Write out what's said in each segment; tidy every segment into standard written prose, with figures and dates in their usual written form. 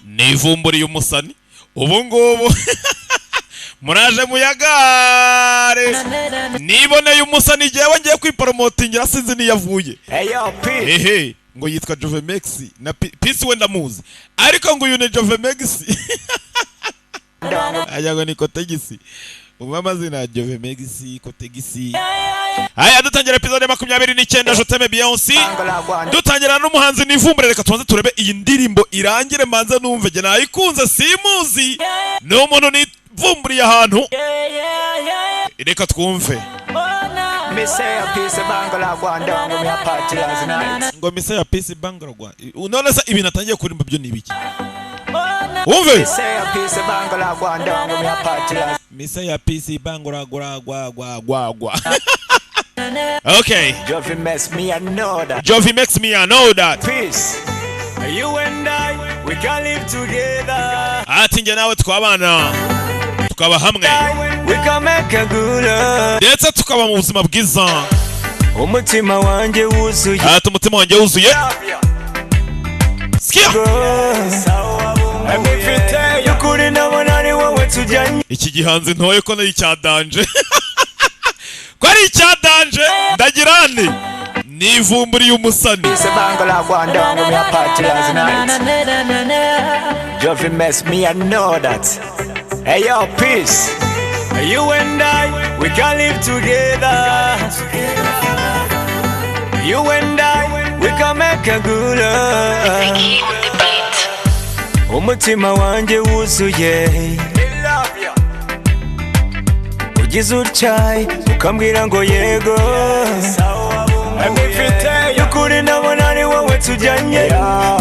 Nivumburiye umusani ubu ngubu, muraje muyagare. Niboneye umusani igihe ngiye kwiporomotingira, sinzi niyo avuye. Ehe, ngo yitwa Jovemex na Peace, wenda muzi, ariko ngo uyu ni Jovemex, aya ngo ni Kotegisi. Umwe amazina ya Jovemex, Kotegisi. Aya, dutangira episode ya 29, Je t'aime bien aussi. Dutangira n'umuhanzi nivumbure. Reka tubanze turebe iyi ndirimbo irangire, manze numve. Jye nayikunze, simuzi, ni umuntu nivumburiye ahantu. Reka twumve. Me say a piece of Bangala go and down with me a party last night. Ngo mise ya Peace Bangala. None se ibintu atangiye kuririmba byo ni ibiki? Wumve. Me say a piece of Bangala go and down with me a party last. Mise ya Peace Bangala gwa gwa gwa gwa gwa. Okay. Jovi makes me I know that. Jovi makes me I know that. Peace. You and I, we can live together. Ati njye nawe twabana, tukaba hamwe. We can make a good love. Ndetse tukaba mu buzima bwiza. Umutima wanjye wuzuye. Ati umutima wanjye wuzuye. Sikia. Mfite y'ukuri ndabona ari wowe tujyanye. Iki gihanzi ntoye ko ari icya danger, ko ari icya danger. Ndagira nti nivumburiye umusani. Piece of Bangala go and down with me a party last night. Jovi makes me I know that. Hey yo, peace. You and I, we can live together. You and I, we can make a good love. Umutima wanjye wuzuye. Ugize utyaye ukambwira ngo yego. Mfite y'ukuri ndabona ari wowe tujyanye.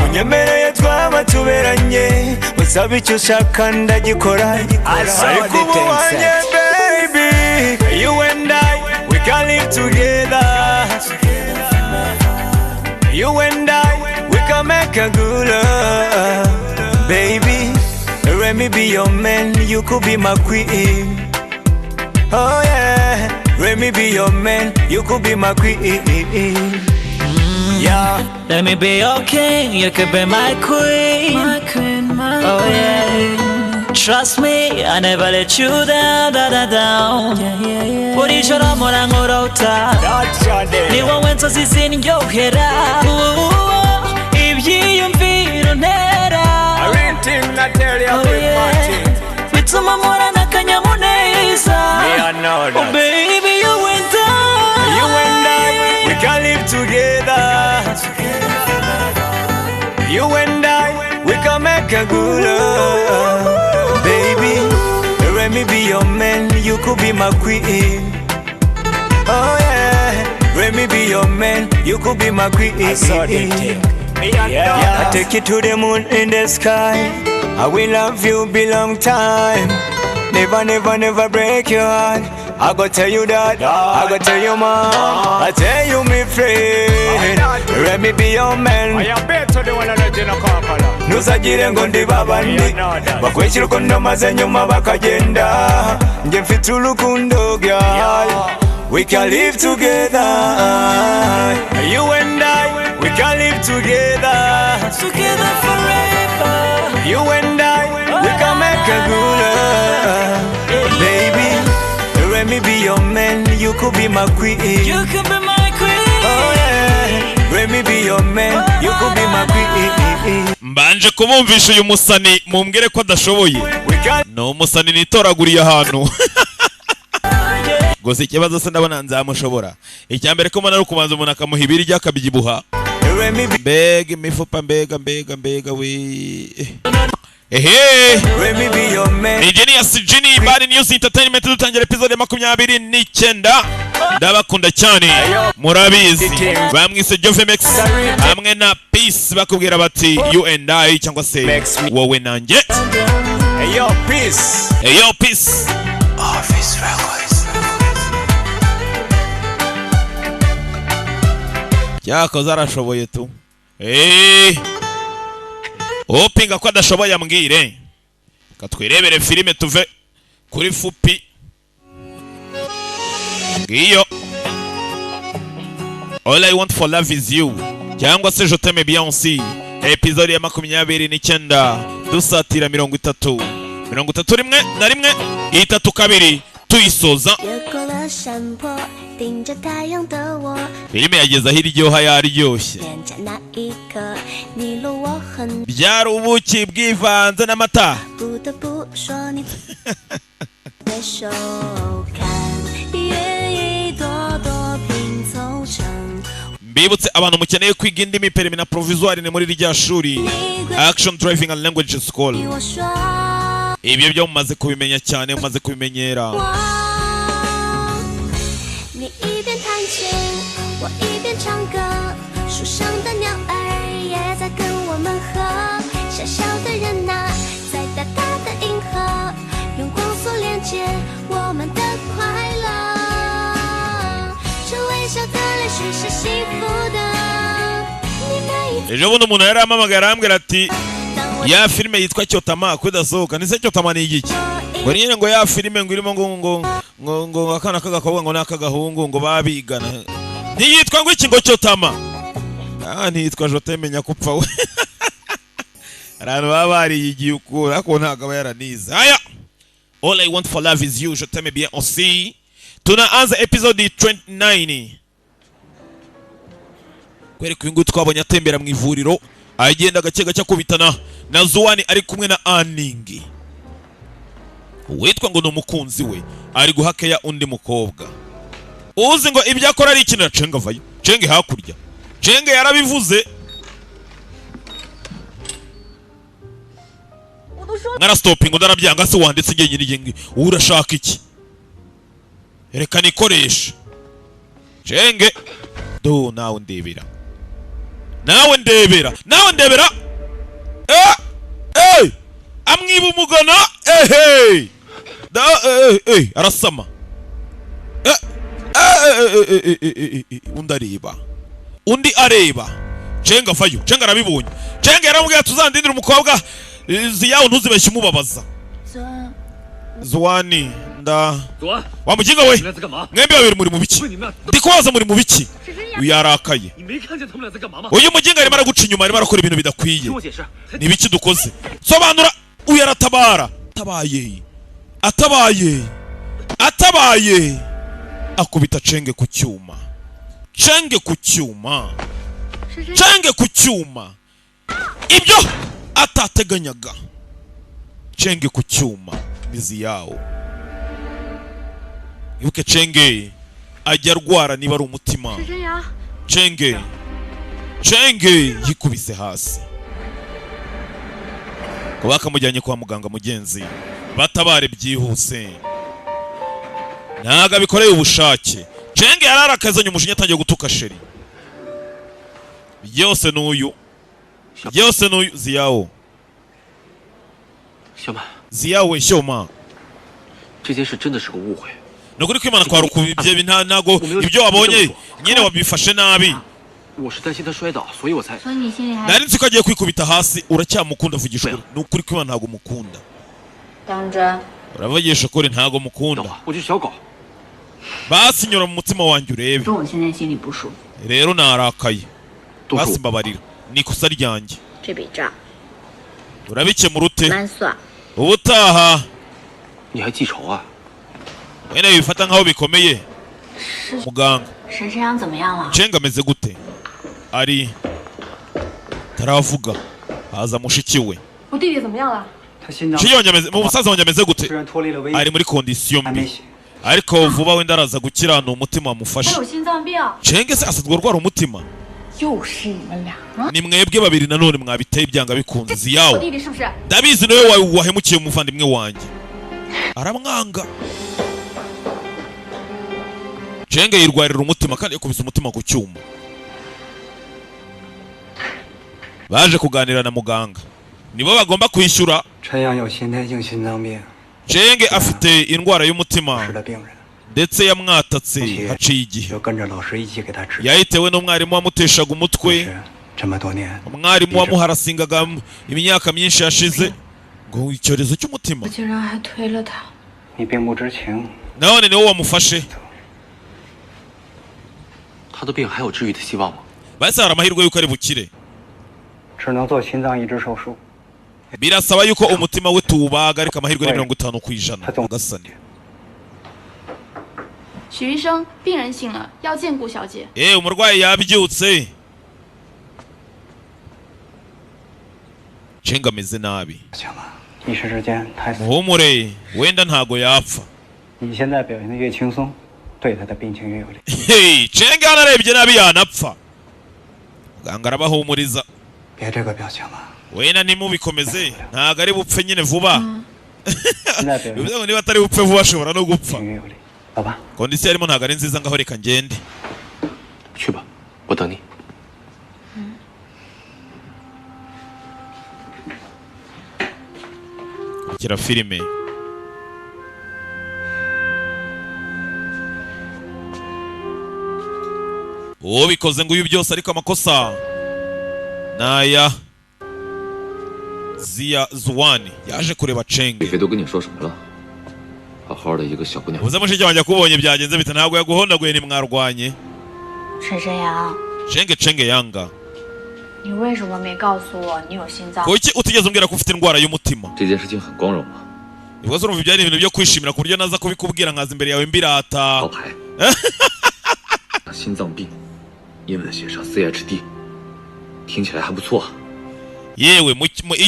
Unyemereye twaba tuberanye. Usaba icyo ushaka ndagikora. Ariko ubu wanjye baby. You and I, we can live together. You and I, we can make a good love. Baby, let me be your man, you could be my queen. Oh yeah, let me be your man, you could be my queen. Yeah. Let me be your king, you could be my queen. My queen, my Oh queen. yeah. Trust me, I never let you down, down, down, down. Yeah. Buri joro mpora nkurota. That's your day. Ni wowe nzozi zindyohera. Ibyiyumviro ntera. A real thing I tell you, Oh big yeah. Martin. Bituma mporana akanyamuneza. Me I know Oh that. baby, you and I. You and I, we can live together. You and I, we can make a good love. Baby, let me be your man, you could be my queen. Oh yeah, let me be your man, you could be my queen. I saw the thing. Yeah. I take you to the moon in the sky. I will love you be long time. Never, never, never break your heart. I go tell you that. I go tell you mom. I tell you me friend. Let me be your man. I am better than one original couple. Ntuzagire ngo ndi babandi bakweshyira urukundo maze nyuma bakagenda. Njye mfite urukundo, girl. We can live together. You and I, we can live together. Together forever. You and I, we can make a good love. Baby, let me be your man, you could be my queen. You could be my queen. Oh yeah, let me be your man, you could be my queen. Mbanje kubumvisha uyu musani, mumbwire ko adashoboye. We can Ni umusani nitoraguriye ahantu. Gusa ikibazo se, ndabona nzamushobora? Icya mbere ko mbona ari ukubanza umuntu akamuha ibiryo akabyibuha. Let me be, Mbega imifupa, mbega, mbega, mbega we, ehe. Let me be your man. Ni Genius Genie Bad News Entertainment, dutangira episode ya 29. Ndabakunda cyane, murabizi. Bamwise Jovemex hamwe na Peace, bakubwira bati "You and I" cyangwa se wowe nanjye. Hey yo, peace. Hey yo, peace. Office Records. Cyakoze arashoboye tu. Eh, upinga ko adashoboye ambwire. Reka twirebere filime, tuve kuri fupi. Ngiyo All I Want for Love Is You cyangwa se Je t'aime bien aussi. Episode ya 29 dusatira 30 31 na rimwe 32 tuyisoza. Filime yageze aho iryoha yaryoshye. Byari ubuki bwivanze n'amata. Mbibutse abantu mukeneye kwiga indimi permis na provisoire ni muri rya shuri Action Driving and Language School. Ibyo byo mumaze kubimenya cyane, mumaze kubimenyera. Ejo bundi umuntu yarampamagaye arambwira ati ya filime yitwa Cyotama kudasohoka. Nise Cyotama ni igiki? Ngo nyine ngo ya filime ngo irimo ngo ngo ngo ngo akana k'agakobwa ngo n'akagahungu ngo babigana. Ntiyitwa ngo iki ngo Cyotama? Ah, ntiyitwa Jotemenya kupfa we. Abantu baba bariyigiye ukura ariko ntabwo aba yaranize. Haya. All I want for love is you, je t'aime bien aussi. Tunaanza episode 29. Kwereka uyu nguyu twabonye atembera mu ivuriro agenda gake gake akubitana na Zuwani ari kumwe na Aningi. Uwitwa ngo ni umukunzi we ari guhakeya undi mukobwa. Uzi ngo ibyo akora ari ikintu. Cenga vayo, Cenge hakurya. Cenge yarabivuze. Ngara stopping ndarabyanga se wanditse nge nyiri nge urashaka iki? Reka nikoresha. Cenge do nawe ndebera. Nawe ndebera. Nawe ndebera. Eh! Eh! Amwiba umugona. Eh da eh arasama. Eh eh eh undi areba. Undi areba. Cenga fayo. Cenga arabibonye. Cenga yaramubwiye tuzandindira umukobwa ziyawo ntuzibeshye umubabaza. Zuwani nda wa muginga we mwembi babiri muri mu biki? Ndikubaza muri mu biki? Uyarakaye. Uyu muginga arimo araguca inyuma, arimo arakora ibintu bidakwiye. Ni biki dukoze? Sobanura. Uyaratabara. Atabaye. Atabaye. Atabaye. Akubita Cenge ku cyuma. Cenge ku cyuma. Cenge ku cyuma. Ibyo atateganyaga. Cenge ku cyuma mizi yawo. Ibuke Cenge ajya arwara niba ari umutima. Cenge Cenge yikubise hasi. Ko bakamujyanye kwa muganga mugenzi batabare byihuse. Ntago abikoreye ubushake. Cenge yararakazanye umujinya atangiye gutuka Sheri. Byose n'uyu. Byose n'uyu Ziyawo. Ziyawo Shyoma. Nukuri kwimana kwa rukubye ntago ibyo wabonye nyine wabifashe nabi. Nari nzi ko agiye kwikubita hasi. Uracyamukunda vugisha ukuri. Nukuri kwimana ntago mukunda. Uravugisha ukuri ntago mukunda. Basi nyura mu mutima wanjye urebe. Rero narakaye. Basi mbabarira. Ni ikosa ryanjye. Urabikemura ute? Ubutaha wene bifata nkaho bikomeye. Muganga Cenga ameze gute? Ari taravuga haza mushiki we. Umusaza wanjye ameze gute? Ari muri condition mbi. Ariko vuba wenda araza gukira ni umutima wamufashe. Cenge se asanzwe arwara umutima? Ni mwebwe babiri nanone mwabiteye ibyanga bikunze. Ziyawo ndabizi nawe wahemukiye umuvandimwe wanjye. Aramwanga. Cenge yirwarira umutima kandi yakubise umutima ku cyuma. Baje kuganira na muganga. Nibo bagomba kwishyura. Cenge afite indwara y'umutima ndetse yamwatatse haciye igihe. Yahitewe n'umwarimu wamuteshaga umutwe, umwarimu wamuharasingaga imyaka myinshi yashize ngo icyorezo cy'umutima. None niwe wamufashe. Basi hari amahirwe yuko ari bukire. 只能做心脏移植手术。 Birasaba yuko umutima we tuwubaga, ariko amahirwe ni 50%. Gasani. 许医生，病人醒了，要见顾小姐。 Eh, umurwayi yabyutse. Cenga ameze nabi. 一时之间胎死。 Muhumure, wenda ntago yapfa. 你现在表现的越轻松，对他的病情越有利。 Hey, Cenga yanarebye nabi yanapfa. Muganga arabahumuriza. 别这个表情了， Wenda ntimubikomeze, ntago ari bupfe nyine vuba. 现在表现 Bivuze ngo niba atari bupfe vuba ashobora no gupfa. 越有利。走吧。 Kondisiyo arimo ntago ari nziza, ngaho reka ngende. 去吧，我等你。 Kurikira filime. Uwo bikoze ngo uyu byose, ariko amakosa naya Zia Zuwani yaje kureba Chenge. 李飞都跟你说什么了？好好的一个小姑娘， Uze mushiki wanjye akubonye byagenze bite? Ntabwo yaguhondaguye, ntimwarwanye? 陈申阳， Chenge, Chenge yanga. 你为什么没告诉我你有心脏？ Kuki utigeze umbwira ko ufite indwara y'umutima? 这件事情很光荣吗？ Ibibazo urumva ibyari ibintu byo kwishimira ku buryo naza kubikubwira nkaza imbere yawe mbirata? 老牌，心脏病，英文写上 CHD，听起来还不错啊。 Yewe,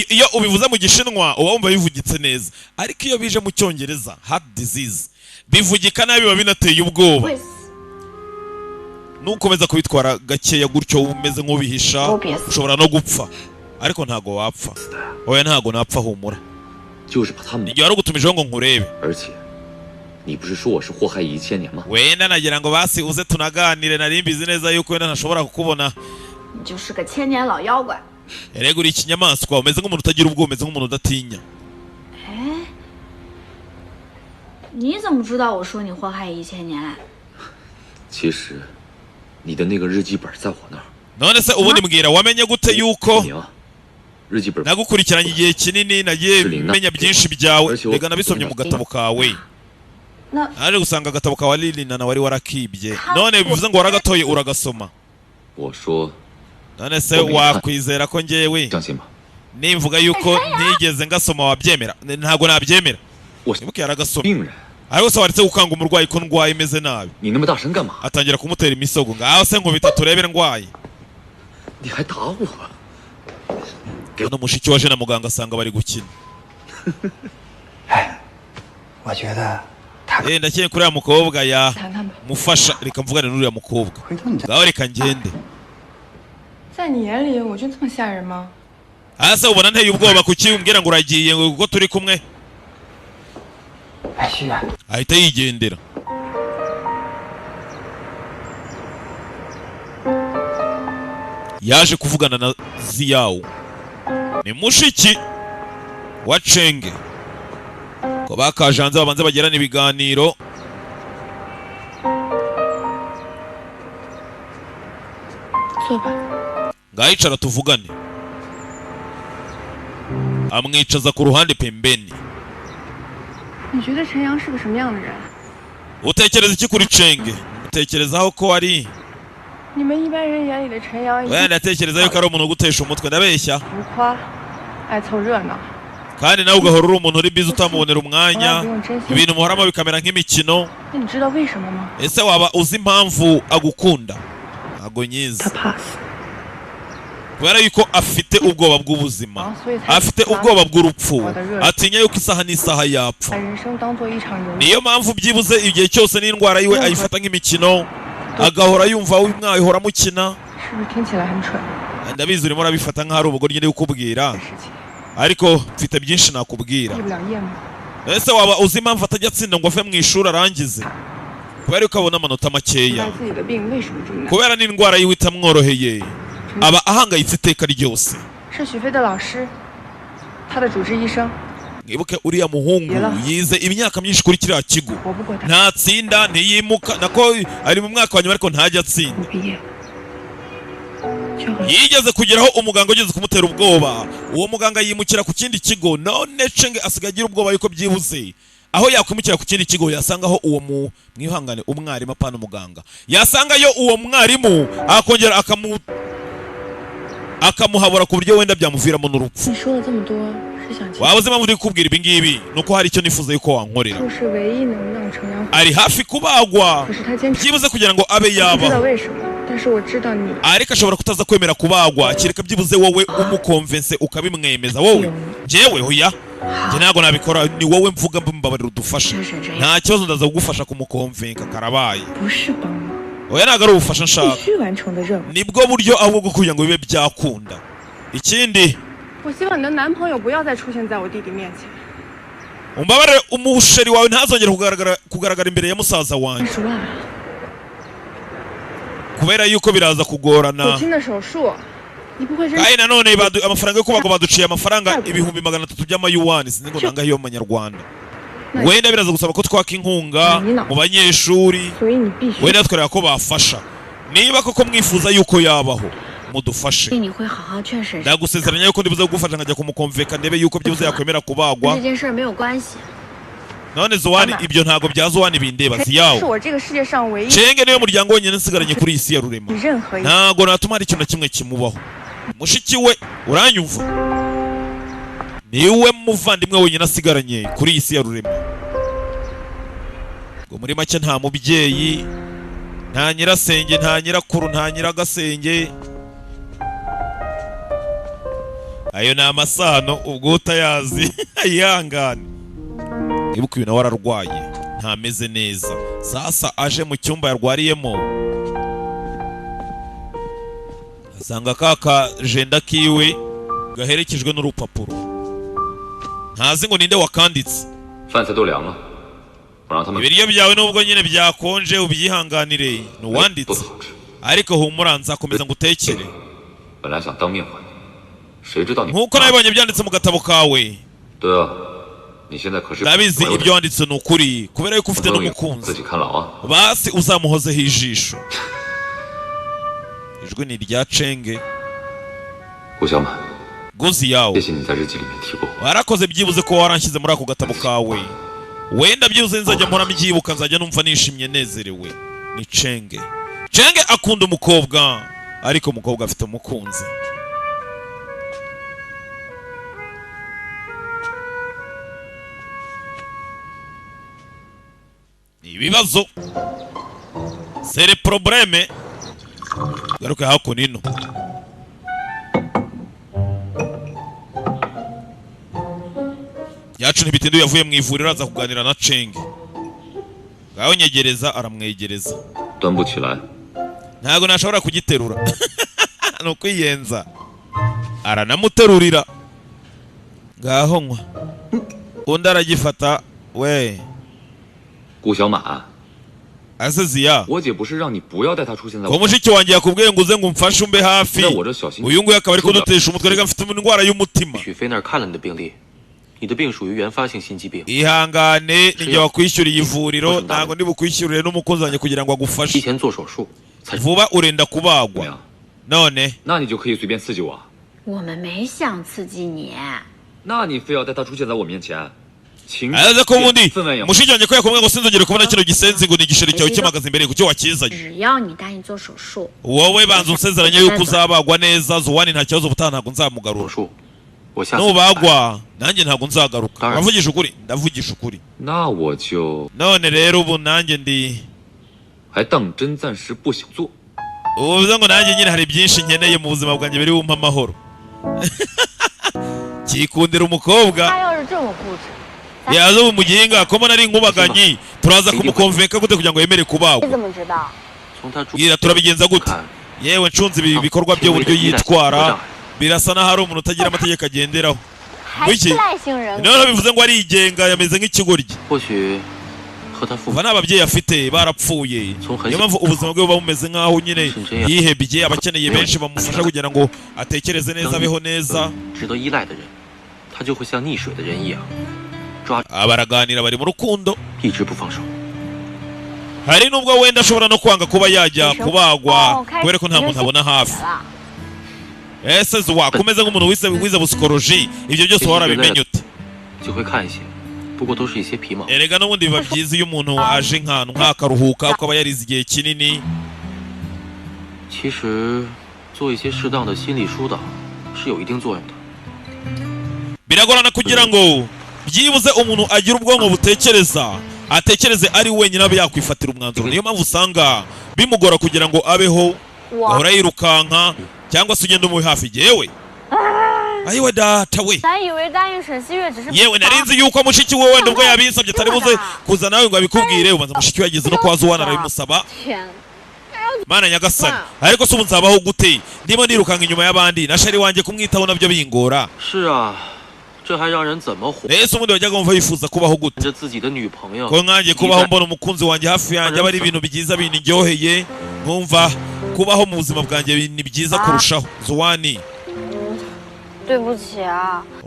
iyo ubivuze mu Gishinwa uba wumva bivugitse neza, ariko iyo bije mu Cyongereza heart disease bivugika nabi, biba binateye ubwoba. 会死。 Nukomeza kubitwara gakeya gutyo umeze nk'ubihisha, Obvious. ushobora no gupfa, ariko ntago wapfa. Oya, ntago napfa, humura. 就是怕他们， Igihe wari ugutumijeho ngo nkurebe. 而且，你不是说我是祸害一千年吗？ Wenda nagira ngo basi uze tunaganire, nari mbizi neza yuko wenda ntashobora kukubona. 你就是个千年老妖怪。 Erega uri ikinyamaswa, umeze nk'umuntu utagira ubwoba, umeze nk'umuntu udatinya. 哎，你怎么知道我说你祸害一千年？ 其实，你的那个日记本在我那儿。 None se ubundi mbwira, wamenye gute yuko 你啊，日记本 nagukurikiranye igihe kinini, nagiye menya byinshi byawe? Reka nabisomye mu gatabo kawe. 那 Naje gusanga agatabo kawe ari Lina wari warakibye, none bivuze ngo waragatoye uragasoma. 我说 None se wakwizera ko njyewe 相信吗？ nimvuga yuko ntigeze ngasoma wabyemera? Ntabwo nabyemera. 我 Ibuke yaragasoma. 病人， Ariko se waretse gukanga umurwayi ko ndwaye imeze nabi? 你那么大声干嘛？ Atangira kumutera imisogo, ngaho se nkubita turebere ndwaye. 你还打我？ Hano mushiki waje na muganga asanga bari gukina. 我觉得 Eh, ndakeka uriya mukobwa ya 谈谈吧。 mufasha, reka mvugane n'uriya mukobwa. 回头你再 Ngaho reka ngende. 在你眼里，我就这么吓人吗？ Ase ubona nteye ubwoba? Kuki umbwira ngo uragiye ngo kuko turi kumwe? 哎，徐远， Ahita yigendera. Yaje kuvugana na Ziyawu, ni mushiki wa Chenge, ko bakajanze babanze bagirana ibiganiro. 坐吧。 Ngahicara tuvugane. Amwicaza ku ruhande pembeni. 你觉得陈阳是个什么样的人？ Utekereza iki kuri Chenge? Utekerezaho ko ari 你们一般人眼里的陈阳，一 Oya, ndatekereza yuko ari umuntu ugutesha umutwe, ndabeshya? 浮夸，爱凑热闹。 Kandi nawe ugahora uri umuntu uri bize, utamubonera umwanya, ibintu muhoramo bikamera nk'imikino. 那你知道为什么吗？ Ese waba uzi impamvu agukunda? Ntago nyizi. 他怕死， Kubera yuko afite ubwoba bw'ubuzima, afite ubwoba bw'urupfu, atinya yuko isaha n'isaha yapfa. 把人生当做一场游戏。 Niyo mpamvu byibuze igihe cyose n'indwara yiwe ayifata nk'imikino, agahora yumva mwahora mukina. 是不是听起来很蠢？ Ndabizi urimo urabifata nk'aho ari ubugoryi ndi kukubwira, ariko mfite byinshi nakubwira. 毕不了业吗？ Ese waba uzi impamvu atajya atsinda ngo ave mu ishuri arangize? Kubera yuko abona amanota 明 makeya. 白自己的病为什么这么难？ Kubera n'indwara yiwe itamworoheye, aba ahangayitse iteka ryose. 是许飞的老师，他的主治医生。 Mwibuke uriya muhungu yize imyaka myinshi kuri kiriya kigo, 我不过他 ntatsinda, ntiyimuka, nako ari mu mwaka wa nyuma ariko ntajya atsinda. 毕业，就和 Yigeze kugeraho umuganga ugeze kumutera ubwoba, uwo muganga yimukira ku kindi kigo. None Chenge asigaye agira ubwoba yuko byibuze aho yakwimukira ku kindi kigo yasangaho uwo mu mwihangane umwarimu, apana umuganga, yasangayo uwo mwarimu akongera Akamuhabura ku buryo wenda byamuviramo n'urupfu. 你说了这么多，是想 Waba uzi impamvu ndi kukubwira ibi ngibi? Ni uko hari icyo nifuza yuko wankorera. 术是唯一能让程阳， Ari hafi kubagwa, 可是他坚持 byibuze kugira ngo abe 不知道 yabaho, 为什么，但是我知道你 ariko ashobora kutaza kwemera kubagwa kereka byibuze wowe umukonvense ukabimwemeza. Wowe? Njyewe? Hoya, njye ntabwo nabikora, ni wowe mvuga, mbabarira udufashe. Nta kibazo, ndaza kugufasha kumukonvenka. Karabaye. 不是帮忙， Oya, ntabwo ari ubufasha 必 nshaka, 须完成的任务。 nibwo buryo ahubwo bwo kugira ngo bibe byakunda. Ikindi, 我希望你的男朋友不要再出现在我弟弟面前。 umbabarire, umusheri wawe ntazongere kugaragara imbere ya musaza wanjye, 20万， kubera yuko biraza kugorana. 母亲的手术，你不会真 Kandi nanone amafaranga yo kubagwa, baduciye amafaranga 300,000 by'amayuwani, sinzi ngo nangahe yo mu manyarwanda. Wenda biraza gusaba ko twaka inkunga mu banyeshuri, 所以你必须 wenda twareba ko bafasha. Niba koko mwifuza yuko yabaho, mudufashe. 你会好好劝婶婶， Ndagusezeranya yuko ndibuze kugufasha nkajya kumukomveka, ndebe yuko byibuze yakwemera 跟 kubagwa. 这件事儿没有关系。 None Zuwani, ibyo ntabwo bya Zuwani bindeba. 是 Ziyawo 我这个世界上唯一 Cenge niwe muryango wenyine nsigaranye kuri iyi si ya rurema. 你任何一 Ntabwo natuma hari ikintu na kimwe kimubaho. Mushiki we, uranyumva, niwe muvandimwe wenyine asigaranye kuri iyi si ya rurema. Ngo muri make nta mubyeyi, nta nyirasenge, nta nyirakuru, nta nyiragasenge. Ayo ni amasano ubwo utayazi yihangane. Ibuka uyu nawe ararwaye, ntameze neza. Sasa aje mu cyumba yarwariyemo, asanga ka kajenda kiwe gaherekejwe n'urupapuro, ntazi ngo ninde wakanditse. 饭菜都凉了，我让他们 Ibiryo byawe nubwo nyine byakonje ubyihanganire, ni uwanditse, ariko humura nzakomeza ngutekere. 本来想当面还你，谁知道你 Nk'uko nabibonye byanditse mu gatabo kawe. 对啊，你现在可是 Ndabizi ibyo wanditse ni ukuri, kubera yuko ufite 朋友 n'umukunzi. 自己看牢啊。 Basi uzamuhozeho ijisho. Ijwi ni irya Cenge. 顾小满， Guzi yawe, 谢谢你在日记里面提过我。 warakoze byibuze ko waranshyize muri ako gatabo kawe. Wenda byibuze nzajya mpora mbyibuka, nzajya numva nishimye nezerewe. Ni Cenge. Cenge akunda umukobwa, ariko umukobwa afite umukunzi. Ni ibibazo, c'est le problème. Garuke hakuno ino. Yacu ntibitinde yavuye mu ivuriro aza kuganira na Cenge. Ngaho nyegereza, aramwegereza. 端不起来， Ntabwo nashobora kugiterura, ni ukwiyenza. Aranamuterurira, ngaho nywa. Undi aragifata we. 顾小满， Aseziya, 我姐不是让你不要带她出现在 ko 我， mushiki wanjye yakubwiye ngo uze ngo umfashe umbe hafi, 在我这小心。 uyu nguyu akaba ari kudutesha umutwe. Reka, mfite indwara y'umutima. 许飞那儿看了你的病历，你的病属于原发性心肌病， Ihangane, ninjye wakwishyuriye ivuriro, ntabwo ndi bukwishyurire n'umukunzi wanjye kugira ngo 提 agufashe. 前做手术才 Vuba urenda kubagwa none. 那你就可以随便刺激我啊， 我们没想刺激你， 那你非要带她出现在我面前，情 Araza ko ubundi 分外养 mushiki wanjye ko yakubwiye ngo sinzongere kubona kino gisenzi, ngo ni igisheri cyawe kimagaze imbere, kuki wakizanye? 只要你答应做手术， Wowe banza unsezeranye yuko uzabagwa neza. Zuwani nta kibazo, ubutaha ntabwo nzamugarura. 手术。我下次 Nubagwa nanjye ntabwo nzagaruka. Uravugisha ukuri? Ndavugisha ukuri. 那我就 None rero ubu nanjye ndi 还当真暂时不想做。 Ubu bivuze ngo nanjye nyine hari byinshi nkeneye mu buzima bwanjye biri bumpe amahoro. Kikundira umukobwa. 他要是这么固执， Yaza ubu muginga ko mbona ari inkubaganyi, turaza kumukonvenka gute kugira ngo yemere 你 kubagwa? 怎么知道？ 从他住 Bwira, turabigenza gute? 看， Yewe, ncunze ibi bikorwa bye, uburyo yitwara birasa n'aho ari umuntu utagira amategeko agenderaho. 还 Wiki 依赖性人格， Noneho bivuze ngo arigenga, yameze nk'ikigoryi. 或许和他父 Kuva 母 nta babyeyi afite, barapfuye, niyo mpamvu ubuzima bwe buba bumeze nk'aho nyine yihebye, abakeneye benshi bamufasha kugira ngo atekereze neza, abeho neza. 值得依赖的人，他就会像溺水的人一样，抓 Baraganira, bari mu rukundo. 一直不放手。 Hari n'ubwo wenda ashobora no kwanga kuba yajya kubagwa kubera ko nta muntu abona hafi. 了。 Ese zuwa kumeze nk'umuntu wize wize busikoloji, ibyo byose warabimenye ute? 就会看一些，不过都是一些皮毛。 Erega n'ubundi biba byiza iyo umuntu aje nk'ahantu nk'akaruhuka, akaba yarize igihe kinini. 其实，做一些适当的心理疏导，是有一定作用的。 Biragorana kugira ngo byibuze umuntu agire ubwonko butekereza, atekereze ari wenyine abe yakwifatira umwanzuro. Niyo mpamvu usanga bimugora kugira ngo abeho, ahora yirukanka cyangwa se ugenda umubi hafi. Yewe ayiwe data we, yewe narinzi yuko mushiki we wenda ubwo yabinsabye atari buze kuza nawe ngo abikubwire. Ubanza mushiki we yageze no kwa Zuwana arabimusaba. Mana nyagasani, ariko se ubu nzabaho gute ndimo nirukanka inyuma y'abandi na shari wanjye kumwitaho nabyo bingora. Ese ubundi wajyaga wumva wifuza kubaho gute? Ko nkanjye kubaho mbona umukunzi wanjye hafi yanjye aba ari ibintu byiza biniryoheye, nkumva kubaho mu buzima bwanjye ni byiza kurushaho. Zuwani,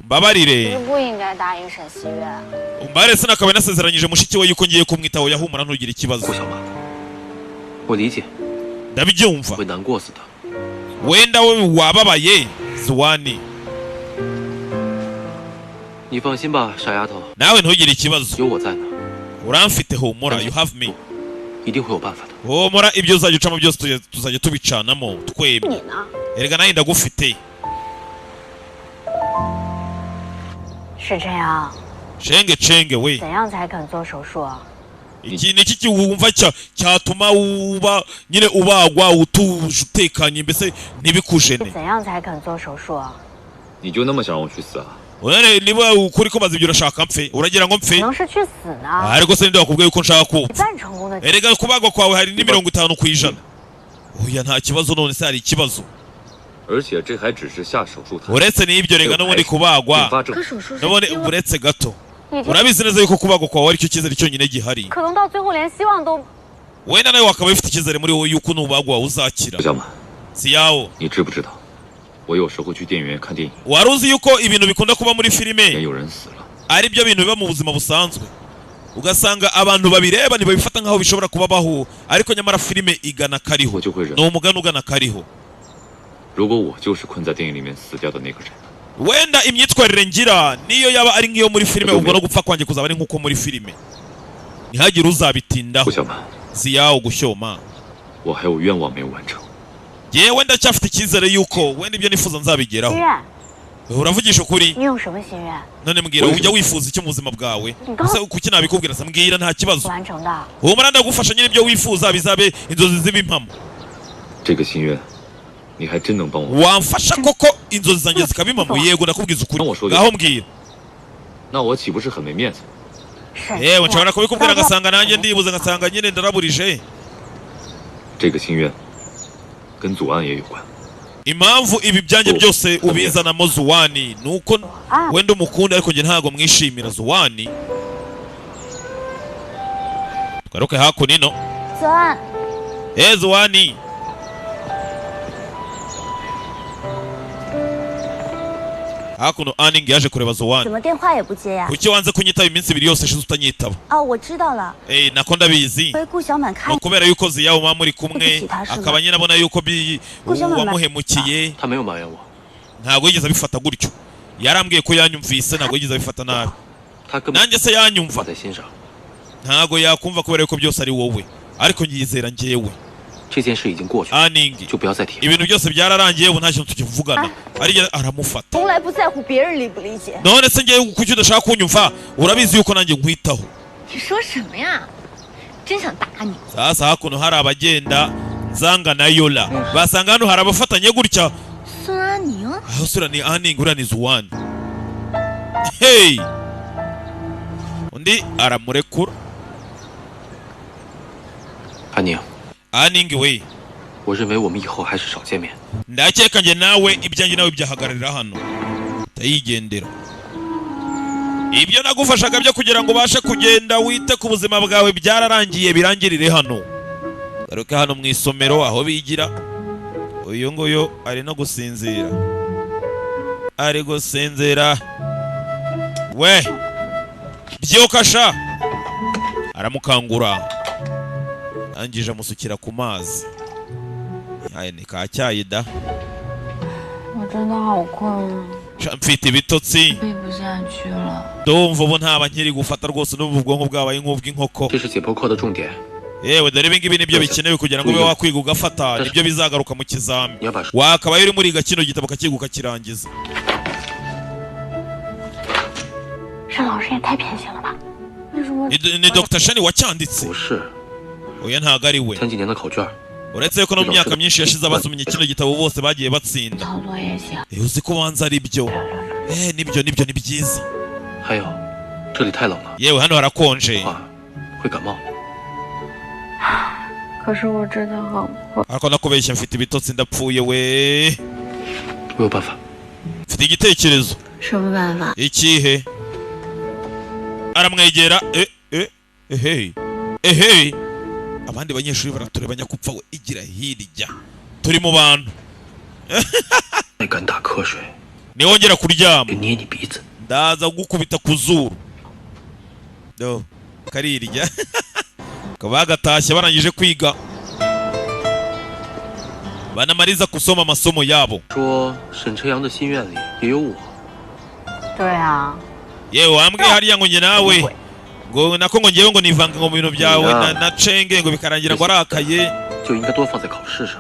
mbabarire, umbare sinakabaye nasezeranyije mushiki we yuko ngiye kumwitaho. Yahumura ntugire ikibazo, ndabyumva wenda we wababaye. Zuwani, nawe ntugire ikibazo, uramfite, humura, you have me. Humura, ibyo uzajya ucamo byose tuzajya tubicanamo twembi. Erega nawe ndagufite. Shenge chenge we, iki ni iki wumva cyatuma uba nyine ubagwa utuje utekanye mbese ntibikujene? Urare niba ukuri ko maze ibyo urashaka mpfe, uragira ngo mpfe? Ariko se ndakubwiye yuko nshaka kupfa. Erega kubagwa kwawe hari ni 50%. Oya nta kibazo, none se hari ikibazo? Uretse n'ibyo rega n'ubundi kubagwa, n'ubundi uretse gato, urabizi neza yuko kubagwa kwawe aricyo cyizere cyonyine gihari. Wenda nawe wakaba ufite icyizere muri wowe yuko nubagwa uzakira. Si yawo, wari uzi yuko ibintu bikunda kuba muri filime ari byo bintu biba mu buzima busanzwe, ugasanga abantu babireba ntibabifata nkaho bishobora kubabaho, ariko nyamara filime igana kariho, ni umugani ugana kariho. Wenda imyitwarire ngira niyo yaba ari nk'iyo muri filime, ubwo no gupfa kwanjye kuzaba ari nk'uko muri filime, ntihagire uzabitindaho. Ziyawo gushyoma, yewe ndacyafite icyizere yuko wenda ibyo nifuza nzabigeraho. Uravugisha ukuri? None mbwira, ujya wifuza icyo mu buzima bwawe? Kuki nabikubwira? Se mbwira, nta kibazo. Humura ndagufasha nyine, ibyo wifuza bizabe inzozi z'ibimpamo. Wamfasha koko inzozi zanjye zikaba impamo? Yego ndakubwiza ukuri, ngaho mbwira. Yewe nshobora kubikubwira ngasanga nanjye ndibuze, ngasanga nyine ndaraburije. Impamvu ibi byanjye byose ubizanamo Zuwani nuko wenda umukunda, ariko njye ntago mwishimira. Zuwani, twaruke hakuno. Zuwani, hakuno Aning yaje kureba Zuwani. Kuki wanze kunyitaba iminsi ibiri yose ishize utanyitaba? Nako ndabizi, kubera yuko Ziyawo muba muri kumwe, akaba nyine abona yuko wamuhemukiye. Ntabwo yigeze abifata gutyo, yarambwiye ko yanyumvise, ntabwo yigeze abifata nabi. Nanjye se yanyumva? Ntabwo yakumva kubera yuko byose ari wowe, ariko nyizera njyewe. Aning, ibintu byose byararangiye ubu nta kintu tukivugana. Ari aramufata. None se ngiye kuki udashaka kunyumva? Urabizi yuko nanjye nkwitaho. Sasa hakuno hari abagenda Nzanga na Yola, basanga hano hari abafatanye gutya. Aho sura ni Aning, uriya ni Zuwani. Hey! Undi aramurekura. Aning we, ndakeka njye nawe ibyanjye nawe byahagararira hano, ndayigendera. Ibyo nagufashaga byo kugira ngo ubashe kugenda wite ku buzima bwawe byararangiye, birangirire hano. Garuka hano mu isomero aho bigira. Uyu nguyu ari no gusinzira, ari gusinzira we, byuka sha. Aramukangura, angije amusukira ku mazi. Aye ni ka cyayi da. Mfite ibitotsi, ndumva ubu ntaba nkiri gufata rwose, n'ubu ubwonko bwabaye nk'ubw'inkoko. Yewe dore ibi ngibi nibyo bikenewe kugira ngo ube wakwiga ugafata, nibyo bizagaruka mu kizami. Wakabaye uri muri kino gitabo ukakiga ukakirangiza. 单老师也太偏心了吧？为什么？ Ni Dr. Shani wacyanditse? Oya ntabwo ari we. 前几年的考卷， Uretse yuko no mu myaka myinshi yashize abasomye kino gitabo bose bagiye batsinda. 操作也行。 Uzi ko wanze ari byo. Nibyo nibyo ni byiza. 还有，这里太冷了， Yewe hano harakonje. 会感冒。 可是我真的很困。 Ariko nakubeshya mfite ibitotsi ndapfuye we. 我有办法。 Mfite igitekerezo. 什么办法？ Ikihe? Aramwegera ehey ehey. Abandi banyeshuri baratureba nyakupfa we, igira hirya turi mu bantu. 还敢打瞌睡， Niwongera kuryama 捏你鼻子。 ndaza gukubita ku zuru. Do karirya. Bagatashye barangije kwiga, banamariza kusoma amasomo yabo. 说沈晨阳的心愿里也有我。 对啊， Yewe wambwiye hariya ngo njye nawe ngo nako ngo ngewe ngo nivange ngo mu bintu byawe na cenge ngo bikarangira ngo arakaye. 就应该多放在考试上。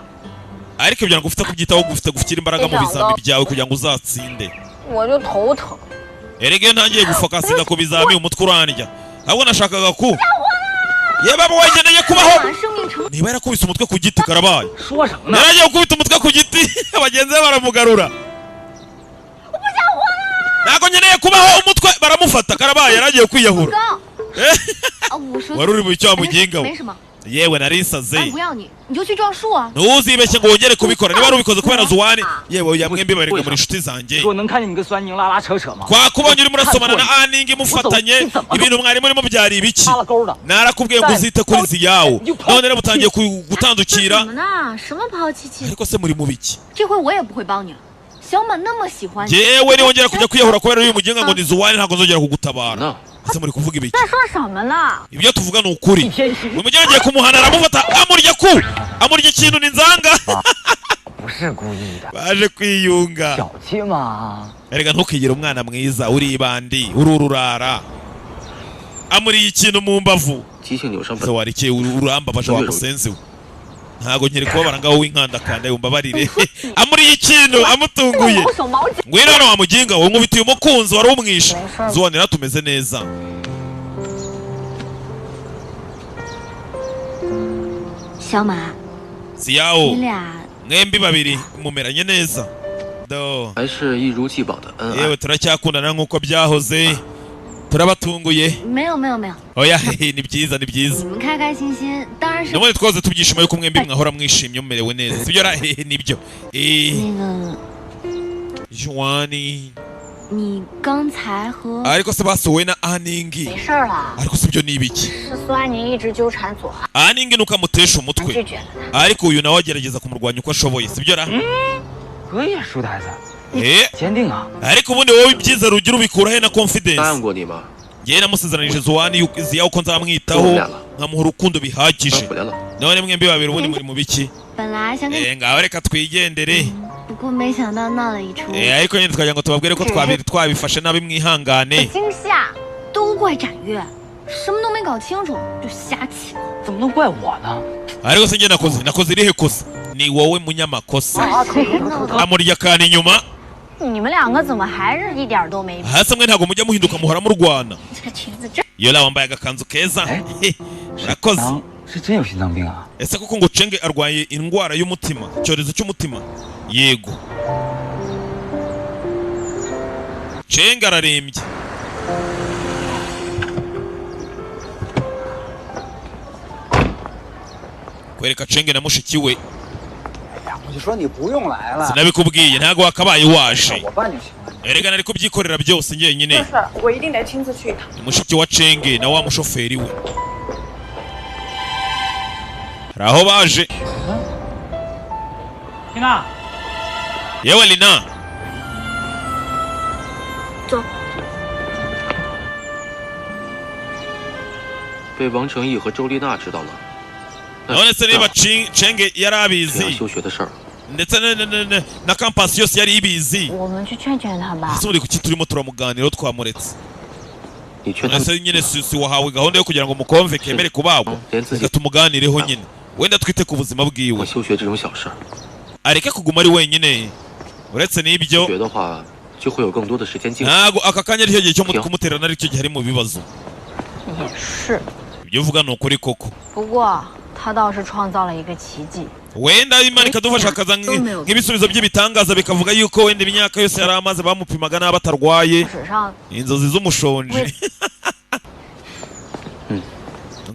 Ariko ibyo ngo ufite kubyitaho, ufite gushyira imbaraga mu bizami byawe kugira ngo uzatsinde. 我就头疼。 Erega iyo ntangiye gufokasinga ku bizami umutwe urandya. Ahubwo nashakaga ku yewe baba wageneye kubaho. Niba yarakubise umutwe ku giti karabaye. Yaragiye gukubita umutwe ku giti bagenzi be baramugarura. Ntabwo nkeneye kubaho umutwe baramufata karabaye yaragiye kwiyahura. Wari uri mu cyo muginga we. 没什么， Yewe narisaze. 不要你，你就去撞树啊！ Ntuzibeshye ngo wongere kubikora niba wari ubikoze kubera Zuwani. Yewe oya mwembi barega muri inshuti zanjye. 我能看见你跟酸宁拉拉扯扯吗？ Twakubonye urimo urasomana na Aningi mufatanye ibintu mwari murimo byari ibiki? Narakubwiye ngo uzite kuri Ziyawo, none rero mutangiye gutandukira. 什么呢？什么抛弃弃？ Ariko se muri mu biki? 这回我也不会帮你了。小马那么喜欢你， Yewe niwongera kujya kwiyahura kubera uyu muginga ngo ni Zuwani ntabwo nzongera kugutabara. Ese muri kuvuga ibiki? 在说什么呢？ Ibyo tuvuga ni ukuri. Uyu muginga agiye kumuhana aramufata amurya ku amurya ikintu ni nzanga. 不是故意的， Baje kwiyunga. 小气嘛。 Erega ntukigire umwana mwiza uri ibandi uri ururara. Amuriye ikintu mu mbavu. 急性扭伤 Se warikeye urambabaje wa musenzi we. Ntago nkiri kubabara ngaho w'inkandakanda yumbabarire. Amuriye ikintu amutunguye. 我手毛巾。 Ngwino hano wa muginga wowe nkubitiye umukunzi wari umwishe. Zuwanira tumeze neza. 小马， Ziyao 你俩 mwembi babiri mumeranye neza. Do. 还是一如既往的恩爱。 Yewe turacyakundana nk'uko byahoze. Turabatunguye. 没有没有没有， Oya ni byiza ni byiza. 你们开开心心，当然是 None twahoze tubyishima yuko mwembi mwahora mwishimye mumerewe neza. Sibyo ra nibyo. 那个 Joani 你刚才和 ariko se basuwe na Aningi. 没事儿了， Ariko sibyo ni ibiki? 是苏安宁一直纠缠左汉， Aningi nuko amutesha 拒 umutwe. 绝了他。 Ariko uyu nawe agerageza kumurwanya uko ashoboye. Sibyo ra? 可以啊，书呆子， 坚定啊！ Ariko ubundi wowe ibyiza ugira ubikura he na 答 confidence? 应过你吗？ Njyewe namusezeranije Zuwani Ziyawo ko nzamwitaho nkamuha urukundo bihagije. 回来了。 None mwembi babiri ubundi muri mu biki? 本来想跟你， Ngaho reka twigendere. 不过没想到闹了一出。 Ariko nyine tukagira ngo tubabwire ko twabifashe nabi mwihangane. 惊吓，都怪展越，什么都没搞清楚就瞎起。 怎么能怪我呢？ Ariko se njye nakoze irihe kosa? Ni wowe munyamakosa. Amurya akantu inyuma. 你们两个怎么还是一点都没？ Hasi mwe ntabwo mujya muhinduka muhora murwana. 这个裙子真…… Yola wambaye agakanzu keza. Urakoze. 是真有心脏病啊！ Ese koko ngo Chenge arwaye indwara y'umutima, icyorezo cy'umutima? Yego. Chenge ararembye. Kwereka Chenge na mushiki we. 我就说你不用来了， Sinabikubwiye ntago wakabaye waje. 我办就行了。 Erega nari kubyikorera byose njyenyine. 是，我一定得亲自去一趟。 Ni mushiki wa Chenge na wa mushoferi we. Hari aho baje. 丽娜， Yewe Lina, 走。 被王成义和周丽娜知道了， none se niba Chenge yari 这样 abizi 休学的事儿， ndetse na campus yose yari ibizi, 我们去劝劝他吧 ese。ubundi kuki turimo turamuganiraho twamuretse? 你劝他 Ese nyine si wahawe gahunda yo kugira ngo mukomve kemere kubagwa? 连自己 Reka tumuganireho nyine, wenda twite ku buzima bwiwe, 和休学这种小事儿， areke kuguma ari wenyine. Uretse n'ibyo, 学的话就会有更多的时间进。 ntago aka kanya aricyo gihe cyo kumuterana, aricyo gihe ari mu bibazo. 也是， Ibyo uvuga ni ukuri koko. 不过他倒是创造了一个奇迹。 Wenda Imana ikadufasha akaza nk'ibisubizo by'ibitangaza, bikavuga yuko wenda imyaka yose yari amaze bamupimaga n'abo atarwaye. 史上 Inzozi z'umushonji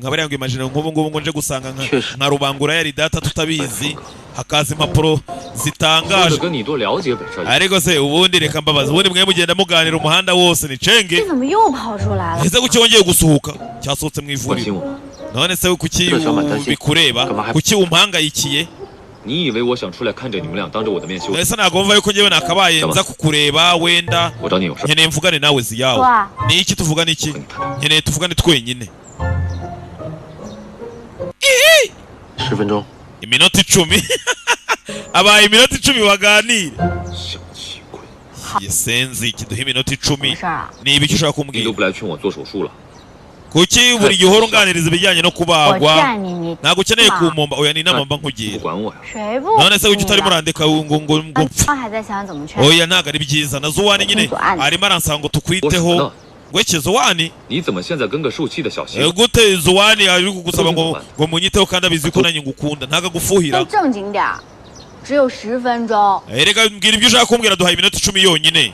nka bariya ngo imagine nk'ubu ngubu ngo nje gusanga nka Rubangura yari data tutabizi, hakaza impapuro 说的 zitangaje. 跟你多了解本少爷。 Ariko se ubundi reka mbabaza, ubundi mwe mugenda muganira umuhanda wose ni cenge? 这怎么又跑出来了？ Ese kuki wongeye gusuhuka cyasohotse mu 关心 ivuriro? 我吗？ None se kuki bikureba? Kuki umpangayikiye? 你以为我想出来看着你们俩当着我的面羞？ Ese ntabwo wumva yuko njyewe nakabaye nza kukureba? Wenda 我找你有事。 nkeneye mvugane nawe ziyawe. Wa. Ni iki tuvugane? Iki nkeneye tuvugane twenyine. 10分钟， Iminota 10, abaye iminota 10 baganire. Yesenzi kiduha iminota 10. 事儿啊？ Ni ibiki ushaka 你 kumbwira? 都不来劝我做手术了， Kuki buri gihe uhora unganiriza ibijyanye no 我 kubagwa? 劝你，你 Ntabwo ukeneye kumpomba. Oya, ni inama mba 不 nkugira. 管我呀？ 谁不？ None se kuki utarimo urandika ngo mpfe? 刚还在想怎么劝。 Oya, ntabwo ari byiza. Na Zuwani nyine arimo aransaba ngo tukwiteho. Ngweke Zuwani? 你怎么现在跟个受气的小媳 Eh, 妇？ gute Zuwani ari kugusaba ngo munyiteho kandi abizi ko nanjye ngukunda? Ntabwo agufuhira. 都正经点儿，只有十分钟。 Eh, reka mbwira ibyo ushaka kumbwira, duhaye iminota 10 yonyine.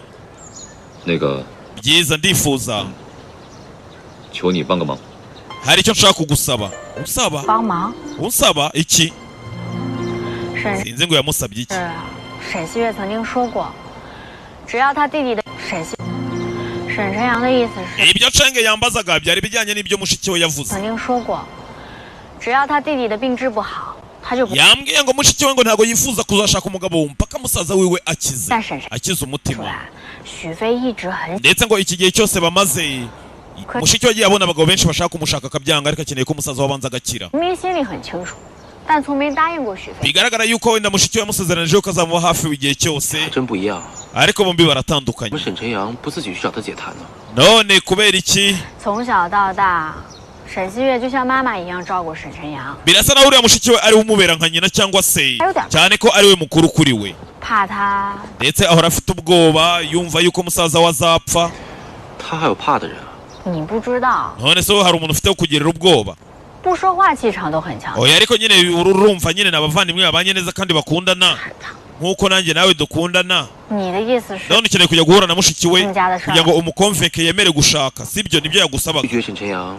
那个， Byiza, ndifuza 求你帮个忙。 hari icyo nshaka kugusaba. Unsaba? 帮忙， Unsaba iki? 沈 Sinzi ngo yamusabye iki. 是沈西月曾经说过，只要他弟弟的沈西，沈晨阳的意思是 Ibyo Cenge yambazaga byari bijyanye n'ibyo mushiki we yavuze. 曾经说过，只要他弟弟的病治不好，他就不。 Yambwiye ngo mushiki we ngo ntabwo yifuza kuzashaka umugabo mpaka musaza wiwe akize, 但沈 akize umutima. 许飞一直很 Ndetse ngo iki gihe cyose bamaze, mushiki we agiye abona abagabo benshi bashaka kumushaka akabyanga, ariko akeneye ko umusaza we abanza agakira. 明明心里很清楚，但从没答应过许飞。 Bigaragara yuko wenda mushiki we yamusezeranije ko azamuba hafi igihe cyose, 还真不一样。 ariko bombi 怎么 baratandukanye. 沈晨阳不自己去找他姐谈呢？ None kubera iki? 从小到大，沈西月就像妈妈一样照顾沈晨阳， Birasa naho uriya mushiki we ari we umubera nka nyina, cyangwa se cyane ko ari we mukuru kuri we, 怕他 ndetse ahora afite ubwoba, yumva yuko musaza we azapfa. 他还有怕的人啊？ 你不知道， None se wowe hari umuntu ufite wo kugirira ubwoba? 不说话气场都很强。 Oya, ariko nyine urumva nyine ni abavandimwe babanye neza kandi bakundana nk'uko nanjye nawe dukundana. 你的意思是 None ukeneye kujya guhura na mushiki we 他们家的事 kugira 儿 ngo umukomveke yemere gushaka, sibyo? Nibyo yagusabaga. 拒绝沈晨阳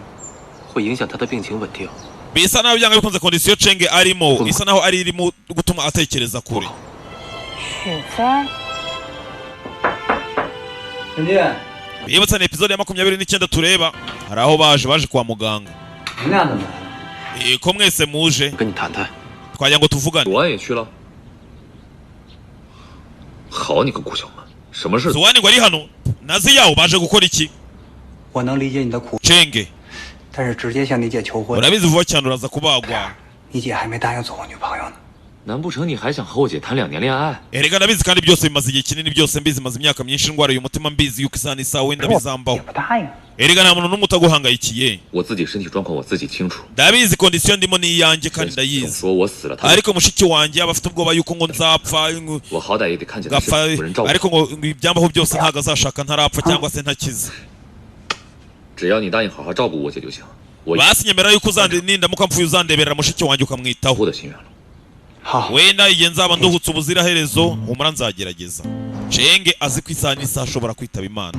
会影响他的病情稳定。 Bisa naho byanga bikunze kondisiyo Cenge arimo isa naho ari irimo gutuma atekereza kure. 许飞， 陈进， Bibutsa ni episode ya 29 tureba. Hari aho baje kwa muganga. 你们俩怎么来了？ Eh, ko mwese muje? 跟你谈谈。 Twagira ngo tuvugane. 左安也去了。好你个顾小曼，什么事？ Zuwani ngo ari hano nazi yawo baje gukora iki? 我能理解你的苦， Cenge, 但是直接向你姐求婚， urabizi vuba cyane uraza kubagwa. 你姐还没答应做我女朋友呢。 难不成你还想和我姐谈2年恋爱？ Erega ndabizi kandi byose bimaze igihe kinini, byose mbizi, maze imyaka myinshi ndwara uyu mutima, mbizi yuko isaha n'isaha wenda bizambaho. 也不答应。 Erega nta muntu n'umwe utaguhangayikiye. 我自己身体状况我自己清楚。 Ndabizi kondisiyo ndimo ni iyanjye kandi ndayizi, 说我死了，他 ariko mushiki wanjye aba afite ubwoba yuko ngo nzapfa ngo 我好歹也得看见他 ngapfa, 是有人照顾。 ariko ngo ibyambaho byose ntabwo azashaka ntarapfa cyangwa se ntakize. 只要你答应好好照顾我姐就行。我 Basi nyemera yuko uzande nindamuka mpfuye uzandeberera mushiki wanjye ukamwitaho. 我的心愿了。 好， Wenda igihe nzaba nduhutse ubuziraherezo, humura nzagerageza. Cenge azi ko isaha n'isaha ashobora kwitaba Imana,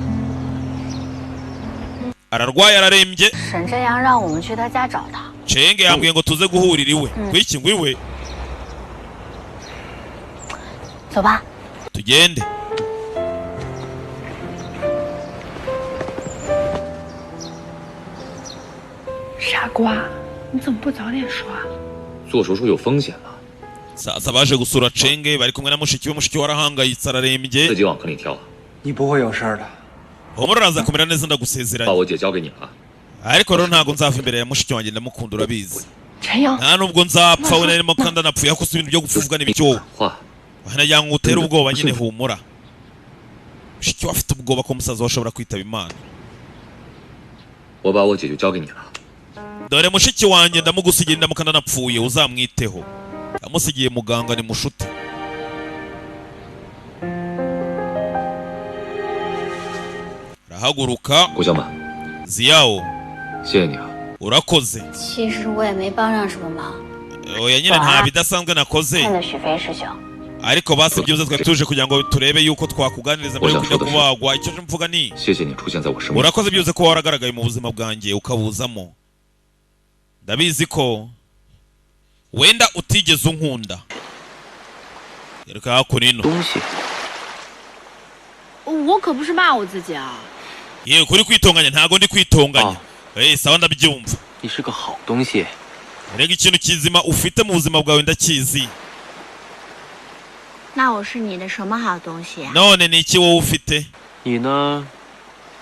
ararwaye, ararembye. 沈晨阳让我们去他家找他， Cenge yambwiye ngo tuze guhurira iwe. Kwiki ngo iwe? 走吧。 Tugende. 傻瓜，你怎么不早点说啊？ 做手术有风险吗？ Sasa baje gusura Cenge bari kumwe na mushiki we. Mushiki we arahangayitse, ararembye. 自己往坑里跳啊！ 你不会有事儿的。 Humura uraza kumera neza, 把 ndagusezeranye. 我姐交给你了。 Ariko rero ntabwo nzava imbere ya mushiki wanjye, ndamukunda urabizi. 陈阳， Nta nubwo nzapfa we narimo kandi anapfuye, ariko si ibintu byo gupfa uvuga n'ibiki wowe? 话 Nagira ngo utere ubwoba nyine, humura. Mushiki we afite ubwoba ko musaza we ashobora kwitaba Imana. 我把我姐就交给你了。 Dore mushiki wanjye ndamugusigiye, ndamukana napfuye uzamwiteho. Amusigiye muganga ni mushuti. Arahaguruka. 顾小满， Ziyao, 谢谢你啊。 urakoze. 其实我也没帮上什么忙， Oya nyine nta bidasanzwe nakoze, 看着许飞师兄， ariko basi byibuze twari tuje kugira ngo turebe yuko twakuganiriza mbere yo kujya kubagwa. Icyo mvuga ni 谢谢你出现在我生命。 urakoze byibuze ko waragaragaye mu buzima bwanjye ukabuzamo. Ndabizi ko wenda utigeze unkunda. Reka hakuno ino. 东西， 我可不是骂我自己啊。 Yewe kuri kwitonganya ntago ndi kwitonganya. Sawa ndabyumva. 你是个好东西。 Rega ikintu kizima ufite mu buzima bwawe ndakizi. 那我是你的什么好东西啊？ None ni iki wowe ufite? 你呢，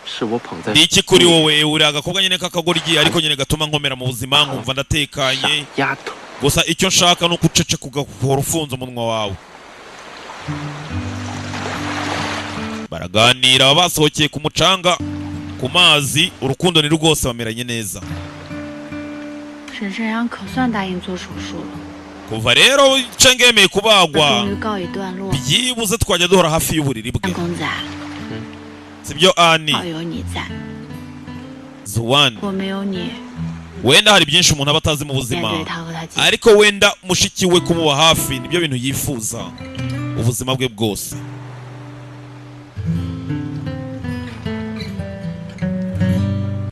是我捧在 Ni iki kuri wowe? Uri agakobwa nyine k'akagoryi ariko nyine gatuma nkomera mu buzima nkumva ndatekanye. 丫头。 Gusa icyo nshaka ni uko uceceka ugahora ufunze umunwa wawe. Baraganira baba basohokeye ku mucanga ku mazi, urukundo ni rwose bameranye neza. 沈山阳可算答应做手术了， Kuva rero Cheng yemeye kubagwa, 终于告一段落。 byibuze twajya duhora hafi y'uburiri bwe, 公子啊， sibyo Ani? 好有你在， Zuwani, 我没有你， wenda hari byinshi umuntu aba atazi mu 面 buzima, 对他和他姐， ariko wenda mushiki we kumuba hafi nibyo bintu yifuza ubuzima bwe bwose.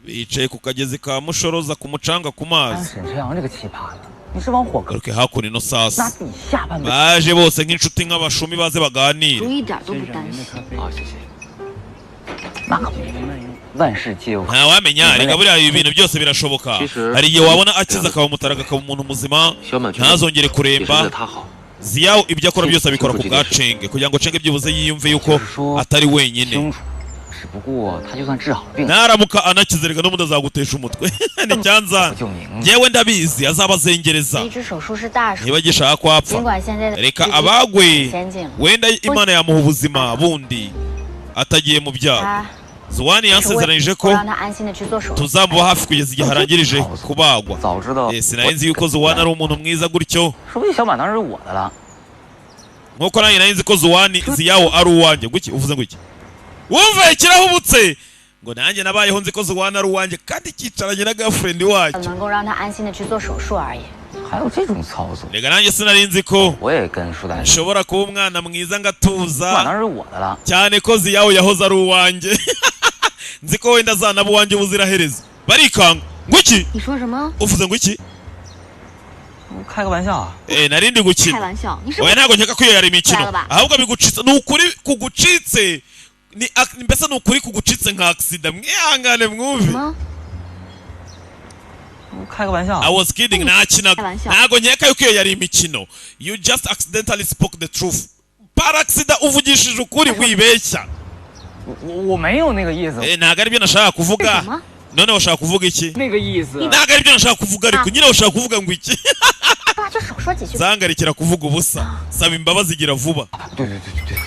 Bicaye ku kagezi ka Mushoroza ku mucanga ku mazi. 沈晨阳这个奇葩的，你是往火坑 Garuke hakuno ino 拿 sasa, 自己下半辈子。 baje bose nk'inshuti nk'abashumi baze baganire. 我一点都不担心。 好，谢谢。 那可不一定，万事皆有可 Ntawamenya reka buriya ibi bintu byose birashoboka. Hari igihe wabona akiza akaba umutaraga akaba umuntu muzima, 小满觉得 ntazongere 也是为 kuremba. 了他好。 Ziyawo ibyo akora byose abikora ku bwa Cenge kugira ngo Cenge byibuze yiyumve yuko atari wenyine. 清楚，只不过他就算治好了病， Naramuka anakize reka n'ubundi azagutesha umutwe. Ni cyanzana. 救明 Njyewe ndabizi azabazengereza 移植手术是大手， niba agishaka ko 尽 apfa. 管现在的 Reka 科技 abagwe, 先进了， wenda Imana yamuha ubuzima bundi atagiye mu byago. 他 Zuwani 是为 yansezeranije ko 让他安心的去做手术。 tuzamuba hafi kugeza igihe arangirije kubagwa. 早知道， Sinari nzi yuko Zuwani ari umuntu mwiza gutyo, 说不定小满当时是我的了。 nkuko nanjye nari nzi ko Zuwani Ziyawo ari uwanjye. Guki uvuze ngo iki? Wumva kirahubutse ngo nanjye nabayeho nzi ko Zuwani ari uwanjye kandi cyicaranye na girlfriend wacyo. 能够让他安心的去做手术而已。 还有这种操作， Reka nanjye sinari nzi ko 我也跟舒丹说， nshobora kuba umwana mwiza 小满 ngatuza, 当时是我的了。 cyane ko Ziyawo yahoze ari uwanjye. Nzi ko wenda azanaba uwanjye ubuziraherezo. Barikanga ngo iki? 你说什么？ Uvuze ngo iki? 我开个玩笑啊， Nari ndi 开 gukina. 玩笑，你是 Oya ntabwo nkeka ko iyo yari imikino, Kuraba. ahubwo bigucitse ni ukuri kugucitse ni mbese ni ukuri kugucitse nka accident. Mwihangane mwumve. 什么？ 我开个玩笑 I。was kidding, nakinaga.玩笑. Ntabwo nkeka yuko iyo yari imikino. You just accidentally spoke the truth. Par accident uvugishije ukuri wibeshya. 我没有那个意思， Ntabwo aribyo nashaka kuvuga. 什么？ None washaka kuvuga iki? 那个意思。 Ntabwo aribyo nashaka kuvuga, ariko nyine washaka kuvuga ngo iki? 那就少说几句。 Zangarikira kuvuga ubusa. Saba imbabazi gira vuba. 对对对对对，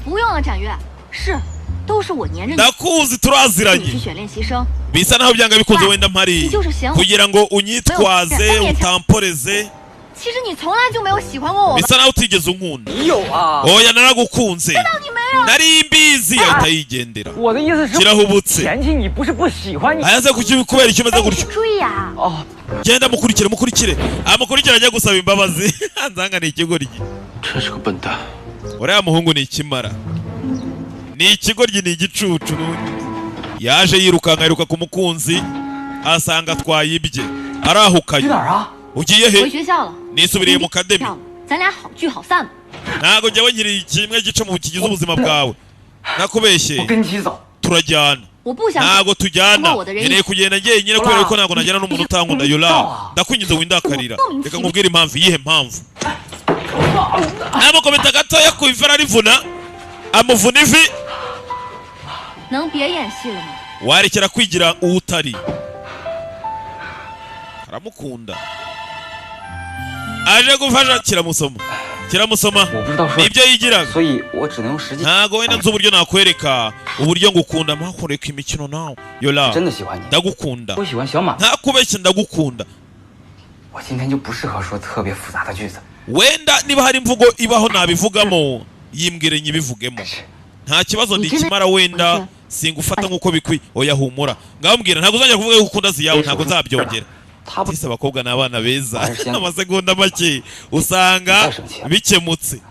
不用了，展越，是，都是我黏着你， Ndakuzi 你 turaziranye. 去选练习生， Bisa naho byanga bikunze wenda mpari 你就是嫌我， kugira ngo unyitwaze utamporeze, 其实你从来就没有喜欢过我吧？ bisa naho utigeze unkunda. 你有啊？ Oya naragukunze, 你没有， nari mbizi. Ahita yigendera. 我的意思是， Kirahubutse. 嫌弃你不是不喜欢你 Ayaze kuki kubera icyo umeze 哎，你 gutyo. 注意啊！ 哦， Genda mukurikire mukurikire, amukurikire ajya gusaba imbabazi. Nzanga ni ikigoryi. 真是个笨蛋。 Uriya muhungu ni ikimara, ni ikigoryi, ni igicucu. Yaje yirukanka yiruka ku mukunzi asanga atwaye ibye, 去 arahukanye. 哪儿啊？ Ugiye 回 he? 学校了， Nisubiriye mu kademi. 要咱俩好聚好散吧。 Ntabwo njyewe nkiri kimwe gice mu kigize ubuzima bwawe. Nakubeshye, 我跟你一起走。 turajyana. 我不想 Ntabwo tujyana, nkeneye kugenda njyenyine kubera ko ntabwo najyana n'umuntu utankunda. Yola, ndakwinginze windakarira, reka nkubwire impamvu. Iyihe mpamvu? Amukubita gatoya ku ivi ararivuna, amuvuna ivi. 能别演戏了吗？ Warekera kwigira uwo utari? Aramukunda, aje gufasha kiramusoma. Kiramusoma. 我不知道说， Nibyo yigiraga. 所以我只能用实际。 Ntago wenda nzi uburyo nakwereka uburyo ngukunda, mpakoreka imikino nawe yola. 真的喜欢你， Ndagukunda. 我喜欢小马。 Ntakubeshye, ndagukunda. 我今天就不适合说特别复杂的句子。 Wenda niba hari imvugo ibaho nabivugamo, yimbwire nyibivugemo, nta kibazo. Ndikimara wenda singufata nk'uko bikwiye. Oya, humura, ngaho mbwira, ntabwo uzongera kuvuga yuko ukunda Ziyawe, ntabwo nzabyongera. 他不 Tise abakobwa ni abana beza, amasegonda make usanga bikemutse.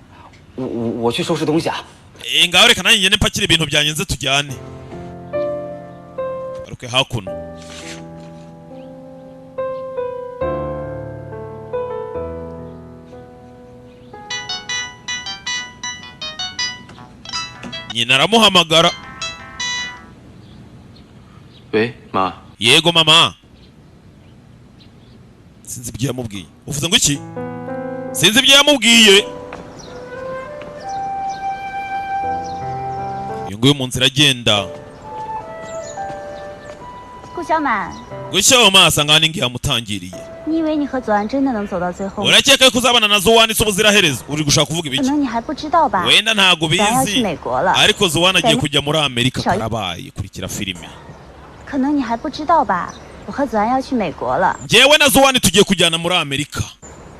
我我我去收拾东西啊。 Eh, ngaho reka nanjye ngende mpakire ibintu byanjye nze tujyane. Garuke hakuno. Nyina aramuhamagara. 喂，妈， Yego mama. Sinzi ibyo yamubwiye. Uvuze ngo iki? Sinzi ibyo yamubwiye. Uyu nguyu mu nzira agenda. 顾小满， Gushyiraho amaso angana n'ingi yamutangiriye. 你以为你和左岸真的能走到最后吗？ Urakeka ko uzabana na Zuwani se ubuziraherezo? Uri gushaka kuvuga 可 ibiki? 能你还不知道吧。 Wenda ntago 咱要去 ubizi, 美国了， ariko Zuwani agiye kujya muri Amerika. Karabaye, kurikira filime. 可能你还不知道吧？我和左岸要去美国了， Njyewe na Zuwani tugiye kujyana muri Amerika.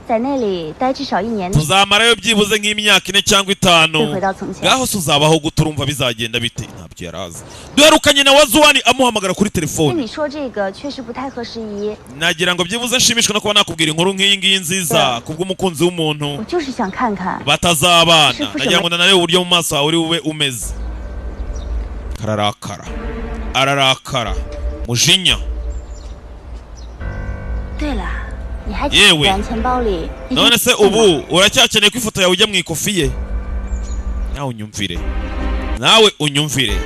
在那里待至少一年， Tuzamarayo byibuze nk'imyaka 4 cyangwa 会 5. 回到从前。 Ngaho se uzabaho gute? Urumva bizagenda bite? Ntabyo yarazi. Duherukanye na wa Zuwani amuhamagara kuri 跟 telefone. 你说这个确实不太合时宜， Nagira ngo byibuze nshimishwe no kuba nakubwira inkuru nk'iyi ngiyi nziza kubw'umukunzi w'umuntu 我就是想看看。 batazabana. Nagira ngo nanarebe uburyo mu maso hawe uri bube umeze. Kararakara, ararakara, mujinya. 对了，你还记 耶喂 得钱包里那 None 张 se ubu uracyakeneye ko ifoto yawe ujya mu ikofi ye? Nawe unyumvire, nawe unyumvire.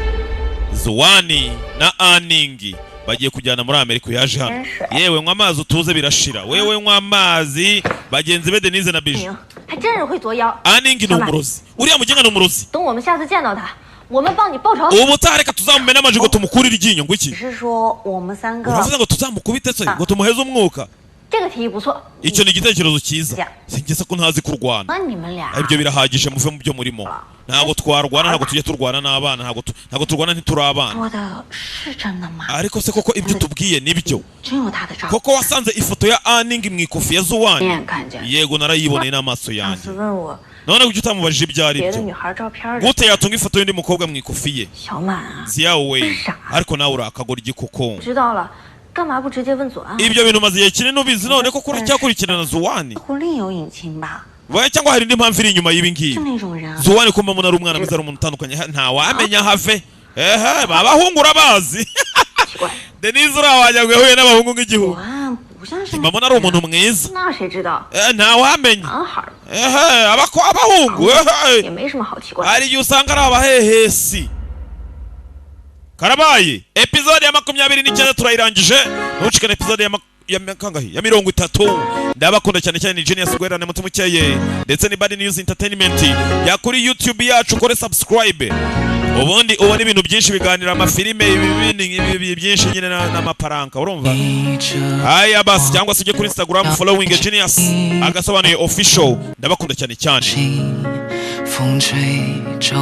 Zuwani na Aningi bagiye kujyana muri Amerika. Yaje hano. Yewe, nywa amazi utuze, birashira. Wewe nywa amazi. Bagenzi be Denise na Bije. 明，还真是会作妖。 Aningi ni umurozi, uriya mugenga ni umurozi. 等我们下次见到他，我们帮你报仇。 Ubutaha reka tuzamumene amajigo tumukurire iryinyo. Ngo iki? 只是说我们三个 Uravuze ngo tuzamukubite se, ngo tumuheze umwuka? 这个提议不错。 Icyo ni igitekerezo cyiza. Sinigeze ko ntazi kurwana. 那你们俩 Ibyo birahagije, muve mu byo murimo. Ntabwo twarwana, ntabwo tujya turwana n'abana, ntabwo turwana, ntituri abana. 说的是真的吗？ Ariko se koko ibyo tubwiye nibyo? 真有他的照 Koko wasanze ifoto ya Aningi mu ikofi ya 亲 Zuwani? 眼看见。 Yego, narayiboneye n'amaso 上 yanjye. 次问我 None kuki utamubajije ibyo ari 别的 byo? 女孩照片的 Gute yatunga ifoto y'undi mukobwa mu ikofi ye? 小满啊， Ziyawe, ariko nawe uri akagoryi koko. 知道了，干嘛不直接问左岸？ Ibyo bintu umaze igihe kinini ubizi, none koko uracyakurikirana Zuwani? 乎另有隐情吧？ Wae, cyangwa hari indi mpamvu iri inyuma y'ibi 是 ngibi? 那种人啊， Zuwani ko mbona ari umwana mwiza, ari umuntu utandukanye, ntawamenya. Have ehe, babahungu urabazi. 奇怪， Denise uriya wagira ngo yahuye n'abahungu nk'igihugu. 左岸不像是那 Mbona ari umuntu mwiza. 那谁知道？ Eh, ntawamenya. 男孩儿 Ehe, abako abahungu ehe. 也没什么好奇怪。 Hari igihe usanga ari abahehesi. Karabaye, episode ya 29 turayirangije. Ntucikane episode ya kangahe? Ya 30. Ndabakunda cyane cyane. Ni Genius Guerane mutima ukeye, ndetse ni Bad News Entertainment ya kuri YouTube yacu. Ukore subscribe, ubundi ubona ibintu byinshi, biganira amafilime, ibindi ibi byinshi nyine n'amaparanka, urumva. Aya basi, cyangwa se ujye kuri Instagram, following Genius agasobanuye official. Ndabakunda cyane cyane. 风吹皱。